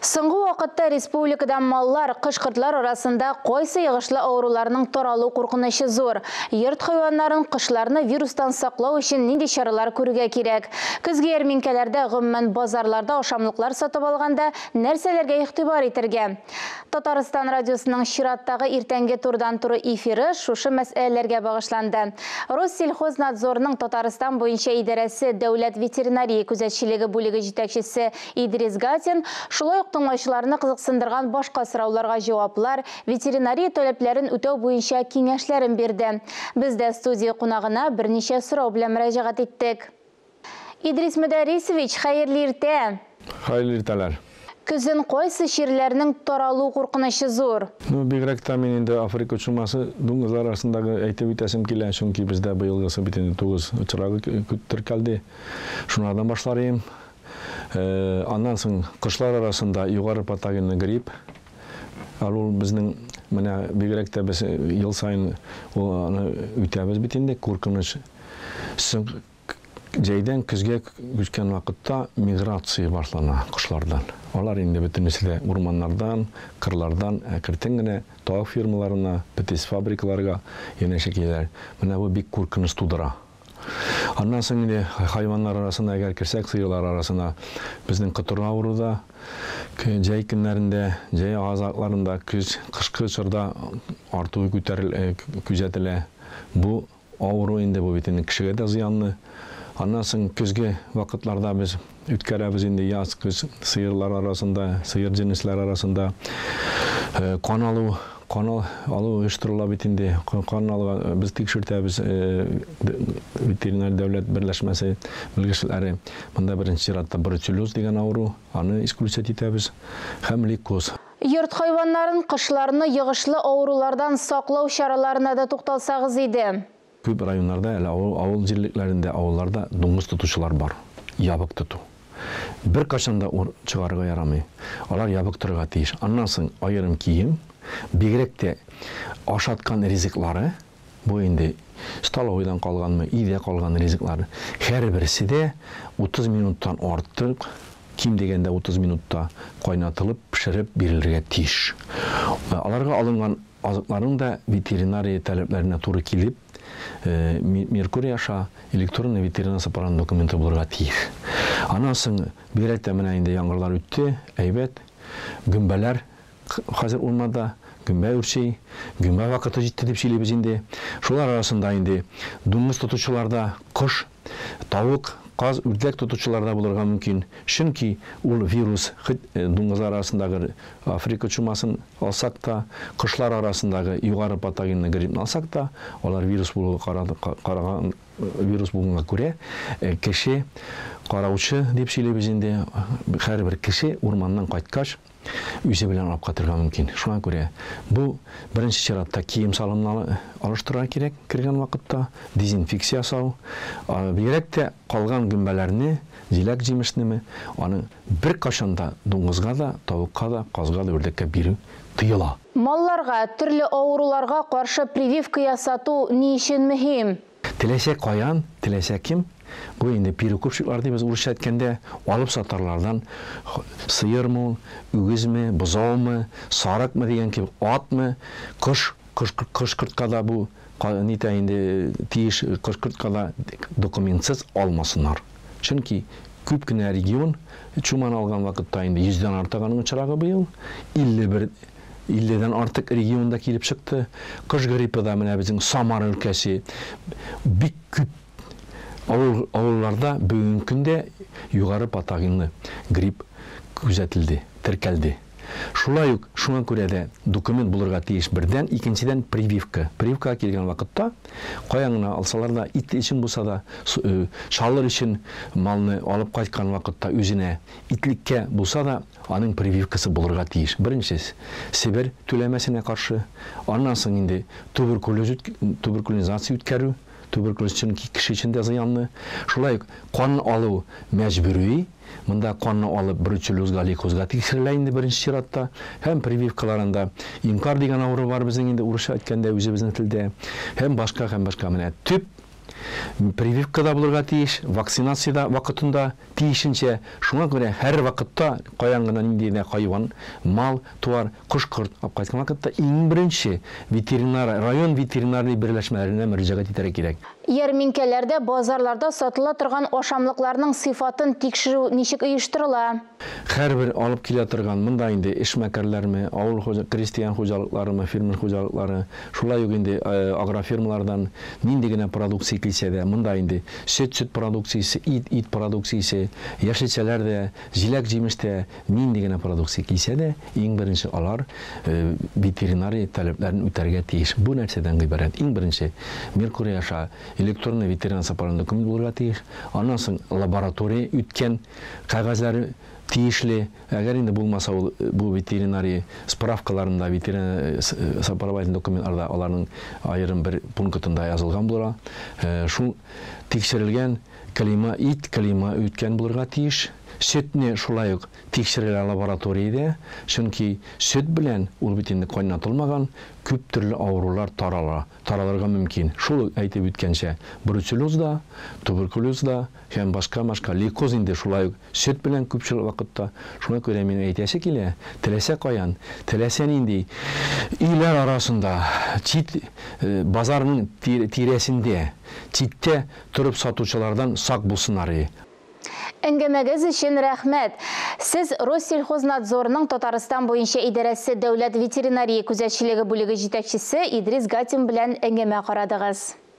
Соңгы вакытта республикада маллар, кош-кортлар арасында кайсы йогышлы авыруларның таралу куркынычы зур? Йорт хайваннарын, кошларны вирустан саклау өчен нинди чаралар күрергә кирәк? Көзге ярминкәләрдә, гомумән базарларда ашамлыклар сатып алганда нәрсәләргә игътибар итәргә? Татарстан радиосының чираттагы иртәнге турыдан-туры эфиры шушы мәсьәләләргә багышланды. Россельхознадзорның Татарстан буенча идарәсе дәүләт ветеринария күзәтчелеге бүлеге җитәкчесе Идрис Гатин шулай ук тыңлаучыларны кызыксындырган башка сорауларга җаваплар, ветеринария таләпләрен үтәү буенча киңәшләрен бирде. Без дә студия кунагына берничә сорау белән мөрәҗәгать иттек. Идрис Мөдәрисович, хәерле иртә! Хәерле иртәләр! Көзен кайсы чирләрнең таралу куркынычы зур? Ну, бигрәк тә мин инде Африка чумасы дуңгызлар арасындагы әйтеп үтәсем килә, чөнки бездә быелгысы бит инде 9 очрагы теркәлде. Шунардан башлар идем. Аннан соң кошлар арасында югары патогенлы грипп. Әле ул безнең менә бигрәк тә без ел саен ул аны үтәбез бит инде, куркыныч. Соң җәйдән көзгә күчкән вакытта миграция башлана кошлардан. Алар инде бөтенесе дә урманнардан, кырлардан әкертен генә тавык фермаларына, птицфабрикаларга янәшә киләләр. Менә бу бик куркыныч тудыра. Аннан соң инде хайваннар арасына әгәр керсәк, сыерлар арасына безнең котыру авыру да җәй көннәрендә, җәй азакларында, көз, кышкы чорда артуы күтәрел күзәтелә. Бу авыру инде, бу бит инде кешегә дә зыянлы. Аннан соң көзге вакытларда без үткәрәбез инде яз, көз сыерлар арасында, сыер җенесләре арасында кан алу, кан алу оештырыла бит инде. Кан алуга без тикшертәбез, ветеринар дәүләт берләшмәсе белгечләре. Монда беренче чиратта бруцеллез дигән авыру, аны исключать итәбез һәм лейкоз. Йорт хайваннарын, кошларны йогышлы авырулардан саклау чараларына да тукталсагыз иде. Күп районнарда, әле авыл җирлекләрендә, авылларда дуңгыз тотучылар бар. Ябык тоту. Бер кашан да ур чыгарырга ярамый. Алар ябык торырга тиеш. Аннан соң аерым кием, бигрәк тә ашаткан ризыклары, бу инде столовыйдан калганмы, өйдә калган ризыклары, һәрберсе дә 30 минуттан артык, ким дигәндә 30 минутта кайнатылып, пешереп бирелергә тиеш. Аларга алынган азыкларның да ветеринария таләпләренә туры килеп, Меркурий аша электронный ветеринар сапарының документы булырга тиеш. Аннан соң бигрәк тә менә инде яңгырлар үтте, әйбәт, гөмбәләр хәзер урманда, гөмбә үрчи, гөмбә вакыты җитте дип сөйлибез инде. Шулар арасында инде дуңгыз тотучыларда кош, тавык, каз, үрдәк тотучыларда булырга мөмкин. Чөнки ул вирус хоть дуңгызлар арасындагы Африка чумасын алсак та, кошлар арасындагы югары патогенлы гриппны алсак та, алар вирус булуга караган вирус булганга күрә, кеше караучы дип сөйлибез инде, һәрбер кеше урманнан кайткач үзе белән алып кайтырга мөмкин. Шуңа күрә бу беренче чиратта кием салымны алыштырырга кирәк кергән вакытта, дезинфекция ясау, бигрәк тә калган гөмбәләрне, җиләк җимешнеме, аның бер кашан да дуңгызга да, тавыкка да, казга да, үрдәккә бирү тыела. Малларга, төрле авыруларга каршы прививка ясату ни өчен мөһим? Теләсә каян, теләсә кем, бу инде перекупщиклар дибез урысча әйткәндә, алып сатарлардан сыермы ул, үгезме, бозаумы, сарыкмы дигән кебек, атмы, кош, кош-кортка да бу нитә инде тиеш, кош-кортка да документсыз алмасыннар. Чөнки күп кенә регион чуманы алган вакытта инде 100дән артык аның очрагы быел, 50дән артык регионда килеп чыкты. Кош гриппы да менә безнең Самара өлкәсе бик күп авылларда бүгенге көндә югары патогенлы грипп күзәтелде, теркәлде. Шулай ук шуңа күрә дә документ булырга тиеш бердән, икенчедән прививка. Прививкага килгән вакытта каян гына алсалар да, ит өчен булса да, чалыр өчен малны алып кайткан вакытта үзенә итлеккә булса да, аның прививкасы булырга тиеш. Беренчесе Себер түләмәсенә каршы, аннан соң инде туберкулез туберкулизация үткәрү, туберкулез чөнки кеше өчен дә зыянлы. Шулай ук кан алу мәҗбүри. Монда канны алып бруцеллезга, лейкозга тикшерелә инде беренче чиратта. Һәм прививкаларында инкар дигән авыру бар безнең инде урысча әйткәндә үзебезнең телдә. Һәм башка, һәм башка. Менә төп Прививка да булырга тиеш, вакцинация дә вакытында, тиешенчә. Шуңа күрә һәр вакытта каян гына нинди генә хайван, мал, туар, кош-корт алып кайткан вакытта иң беренче ветеринар, район ветеринарный берләшмәләренә мөрәҗәгать итәргә кирәк. Ярминкәләрдә, базарларда сатыла торган ашамлыкларның сыйфатын тикшерү ничек оештырыла? Һәрбер алып килә торган, монда инде эшмәкәрләрме, авыл хуҗа, крестьян хуҗалыкларымы, фермер хуҗалыклары, шулай ук инде агрофирмалардан нинди генә продукция килсә дә, монда инде сөт, сөт продукциясе, ит, ит продукциясе, яшелчәләр дә, җиләк-җимеш тә, нинди генә продукция килсә дә, иң беренче алар ветеринария таләпләрен үтәргә тиеш. Бу нәрсәдән гыйбарәт? Иң беренче, Меркурий аша электронный ветеринар сопроводный документ булырга тиеш. Аннан соң лаборатория үткән кәгазьләре тиешле. Әгәр инде булмаса ул бу ветеринария справкаларында, ветеринар сопроводительный документларда аларның аерым бер пунктында язылган булырга. Шул тикшерелгән клейма, ит клейма үткән булырга тиеш. Сөтне шулай ук тикшерелә лабораториядә, чөнки сөт белән ул бит инде кайнатылмаган, күп төрле авырулар тарала, таралырга мөмкин. Шул ук әйтеп үткәнчә, бруцеллез да, туберкулез да һәм башка-башка лейкоз инде шулай ук сөт белән күпчелек вакытта. Шуңа күрә мин әйтәсе килә, теләсә каян, теләсә нинди өйләр арасында, чит базарның тирәсендә, читтә торып сатучылардан сак булсыннар. Әңгәмәгез өчен рәхмәт. Сез Россельхознадзорның Татарстан буенча идарәсе дәүләт ветеринария күзәтчелеге бүлеге җитәкчесе Идрис Гатин белән әңгәмә карадыгыз.